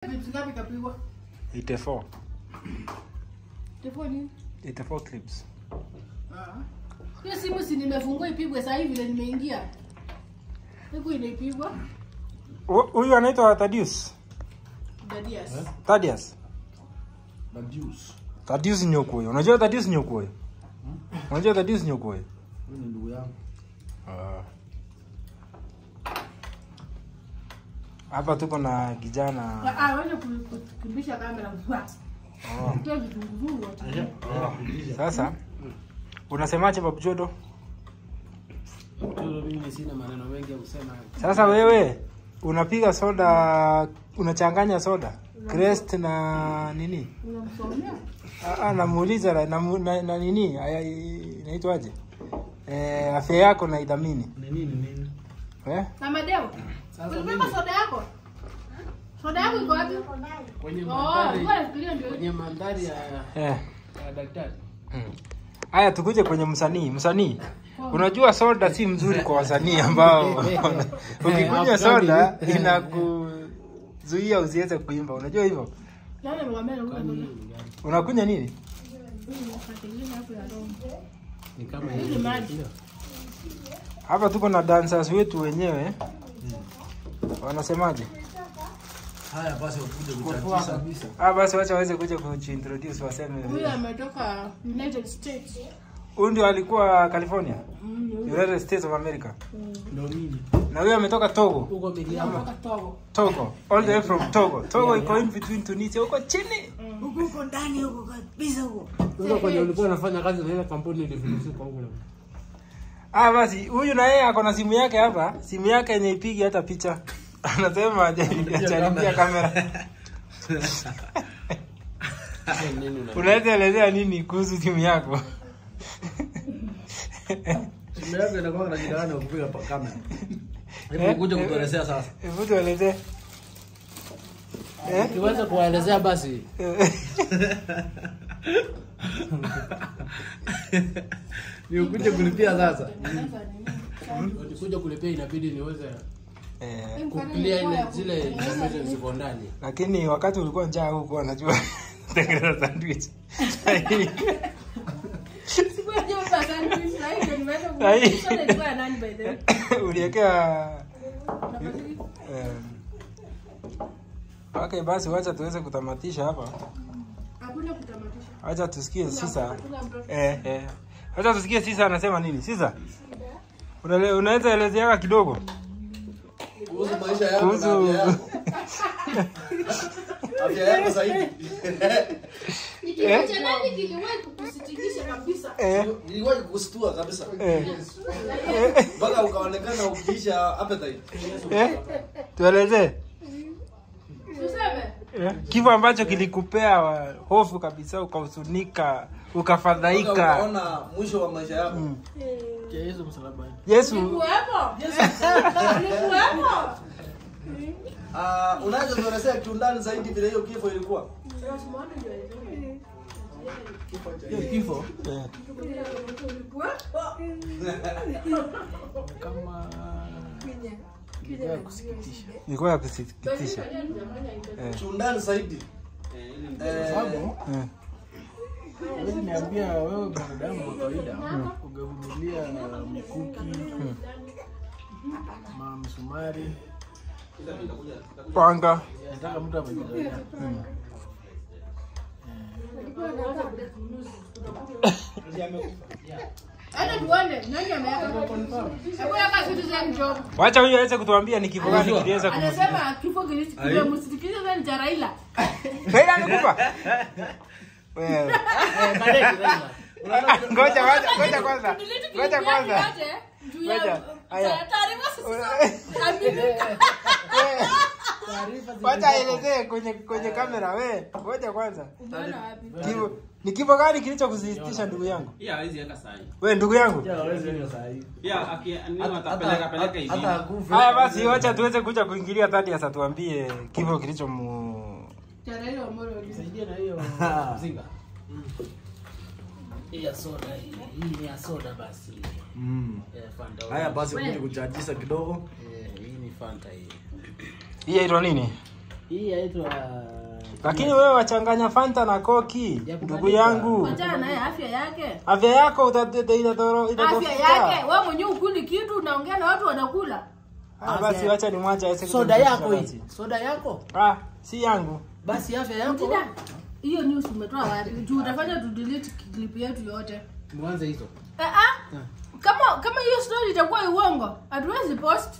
Clips ngapi kapigwa? 84. 84 nini? 84 clips. Ah. Hiyo simu si nimefungua ipigwe sasa hivi vile nimeingia. Huku inaipigwa. Huyu anaitwa Thaddeus. Thaddeus. Eh? Thaddeus. Thaddeus. Thaddeus Nyokoyo. Unajua Thaddeus Nyokoyo? Unajua Thaddeus Nyokoyo? Huyu ni ndugu yangu. Ah. Hapa tuko na kijana. Ah, wewe kukimbisha kamera. Oh. Sasa unasemaje Babu Jodo? Mimi sina maneno mengi ya kusema. Sasa wewe unapiga soda, unachanganya soda Crest na nini? Unamsomea? Ah, namuuliza na nini? Inaitwaje? Afya yako na idhamini. Ni nini nini? Eh? Na Madeo. Ulibeba soda yako? Soda yako iko wapi? Kwenye mandhari. Kwenye mandhari ya daktari. Haya, tukuje kwenye msanii. Msanii, unajua soda si mzuri kwa wasanii ambao ukikunywa soda inakuzuia usiweze kuimba. Unajua hivyo? Unakunywa nini? Ni kama hivi. Hapa tuko na dancers wetu wenyewe. Wanasemaje? Haya basi ukuje kuchachisha kabisa. Ah, basi wacha waweze kuja kujiintroduce waseme. Huyu ametoka United States. Huyu ndio alikuwa California. United States of America. Ndio mimi. Na huyu ametoka Togo. Huko Miriam. Ametoka Togo. Togo. All the way from Togo. Togo iko in between Tunisia huko chini. Huko huko ndani huko kabisa huko. Huko kwenye ulikuwa unafanya kazi na ile kampuni ilifilisika huko. Ah, basi huyu na yeye ako na simu yake hapa. Simu yake yenye ipigi hata picha. Anasema hajaribia kamera. Unaweza elezea nini kuhusu simu yako? Simu yako inakuwa na jina gani kupiga kamera? Hebu kuja kutuelezea sasa. Hebu tuelezee. Ukiweza kuelezea basi. Ni ukuje kulipia sasa. Ukikuja kulipia inabidi niweze kuclear ile zile information ziko ndani. Lakini wakati ulikuwa njaa huko anajua tengeneza sandwich. Sikuwa najua sandwich, na hiyo nimeweza kuona ilikuwa nani by the way. Uliwekea. Okay, basi wacha tuweze kutamatisha hapa. Hakuna kutamatisha. Wacha tusikie Sisa. Wacha tusikie Sisa anasema nini. Sisa, unaweza elezea kidogo kuhusu maisha yako na afya yako? Afya yako zaidi. Nikiacha nani kiliwahi kukusitikisha kabisa? Niliwahi kukustua kabisa. Mpaka ukaonekana ukiisha appetite. Tuelezee. Tuseme. Kifo ambacho kilikupea hofu kabisa, ukahuzunika, ukafadhaika. Ukaona mwisho wa maisha yako. Yesu msalabani. Yesu. Nilikuwepo. Nilikuwepo. Unaweza kuelezea kiundani zaidi vile hiyo kifo ilikuwa? Hiyo kifo? Kama ilikuwa kusikitisha. Ilikuwa kusikitisha. Kiundani zaidi. Sababu wewe niambia wewe binadamu wa kawaida ungevumilia mkuki, msumari, panga. Nataka mtu amejitolea. Hata tuone nani ameweka. Hebu yaka citizen job. Wacha huyu aweze kutuambia ni kifo gani kiliweza kumsikitisha. Anasema kifo kilimsikitisha ni cha Raila. Raila amekufa? Wewe. Ngoja ngoja kwanza. Ngoja kwanza. Ngoja. Haya. Taarifa Wacha elezee kwenye kamera wewe. Ngoja kwanza. Ni kifo gani kilichokusikitisha ndugu yangu? Yeah, hawezi weka sahi. Wewe ndugu yangu? Yeah, hawezi weka sahi. Yeah, atapeleka peleka hivi. Hata akufe. Haya basi wacha tuweze kuja kuingilia Thaddeus atuambie kifo kilichomu Nisaidie na hiyo mzinga. Hii ya soda hii. Hii ni ya soda basi. Fanta. Haya basi kuja kuchajisha kidogo. Hii ni Fanta hii. Hii inaitwa nini? Hii yaitwa. Lakini wewe wachanganya Fanta na Koki, Ya ndugu kubandika. yangu. Wachana naye afya yake. Afya yako Afya yake. Wewe mwenyewe ukuli kitu unaongea na watu wanakula. Ah, basi wacha ni mwacha aweze Soda kutumisha yako basi. hii. Soda yako. Ah, si yangu. Basi afya yako. Mtida, hiyo news umetoa wapi? Juu utafanya tu delete clip yetu yote. Mwanze hizo. Eh, ah. Kama hiyo story itakuwa uongo, hatuwezi post.